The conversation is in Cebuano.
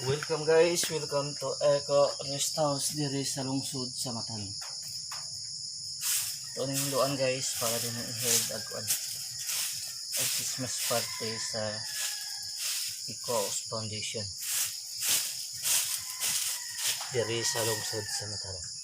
Welcome guys, welcome to Eco Rest House diri sa lungsod sa Matan. Ito ning hinloan, guys, para din i-hold ag kuan, ag Christmas party sa Eco Foundation. Diri sa lungsod sa Matan.